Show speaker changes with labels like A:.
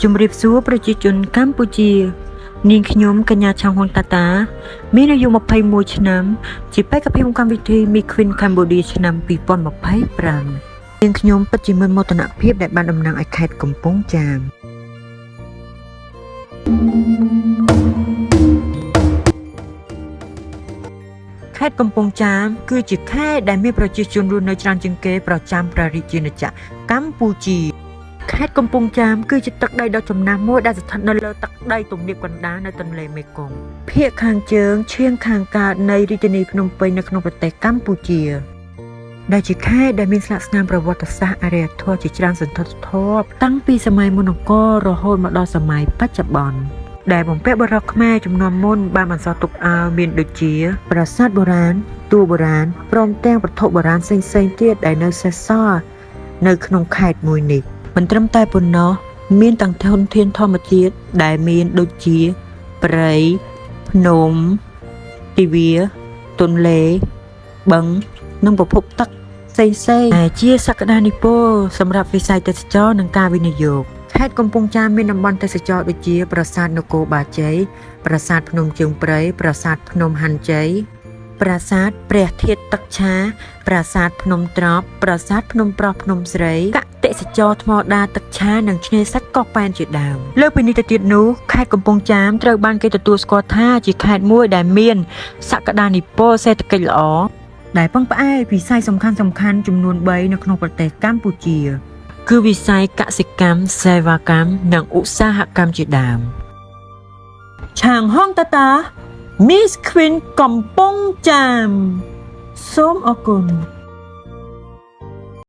A: ជំរាបសួរប្រជាជនកម្ពុជា នាងខ្ញុំកញ្ញាឆាងហ៊ុនតាតា មានអាយុ21ឆ្នាំ ជាបេក្ខភាពកម្មវិធី Miss Queen Cambodia ឆ្នាំ2025នាងខ្ញុំពិតជាមានមោទនភាពដែលបានតំណាងឲ្យខេត្តកំពង់ចាម ខេត្តកំពង់ចាមគឺជាខេត្តដែលមានប្រជាជនរស់នៅច្រើនជាងគេប្រចាំព្រះរាជាណាចក្រកម្ពុជា ខេត្តកំពង់ចាមគឺជាទឹកដីដ៏ចំណាស់មួយដែលស្ថិតនៅលើទឹកដីទំនាបកណ្ដាលនៅទន្លេមេគង្គភាគខាងជើងឈៀងខាងកើតនៃរាជធានីភ្នំពេញនៅក្នុងប្រទេសកម្ពុជា ដែលជាខេត្តដែលមានស្លាកស្នាមប្រវត្តិសាស្ត្រអរិយធម៌ជាច្រើនសន្ធឹកសន្ធាប់តាំងពីសម័យមុនអង្គររហូតមកដល់សម័យបច្ចុប្បន្នដែលបំពាក់បុរសខ្មែរជំនាន់មុនបានបន្សល់ទុកឲ្យមានដូចជា ប្រាសាទបុរាណ តួបុរាណព្រមទាំងវត្ថុបុរាណផ្សេងៗទៀតដែលនៅសេសសល់នៅក្នុងខេត្តមួយនេះមិនត្រឹមតែប៉ុណ្ណោះមានទាំងធនធានធម្មជាតិដែលមានដូចជាព្រៃភ្នំទិវាទន្លេបឹងនិងប្រភពទឹកផ្សេងៗដែលជាសក្តានុពលសម្រាប់វិស័យទេសចរណ៍និងការវិនិយោគខេត្តកំពង់ចាមមានតំបន់ទេសចរណ៍ដូចជាប្រាសាទនគរបាជ័យប្រាសាទភ្នំជើងព្រៃប្រាសាទភ្នំហាន់ជ័យ ប្រាសាទព្រះធាតុទឹកឆា ប្រាសាទភ្នំត្រប់ ប្រាសាទភ្នំប្រុសភ្នំស្រីកទេសចរថ្មដាទឹកឆានិងឆ្នេរសាច់កោះប៉ែនជាដើមលើសពីនេះទៅទៀតនោះខេត្តកំពង់ចាមត្រូវបានគេទទួលស្គាល់ថាជាខេត្តមួយដែលមានសក្តានុពលសេដ្ឋកិច្ចល្អដែលពឹងផ្អែកវិស័យសំខាន់ៗចំនួន3នៅក្នុងប្រទេសកម្ពុជា គឺវិស័យកសិកម្មសេវាកម្មនិងឧស្សាហកម្មជាដើមឆាងហងតាតា Miss Queen កំពង់ចាមសូមអរគុណ។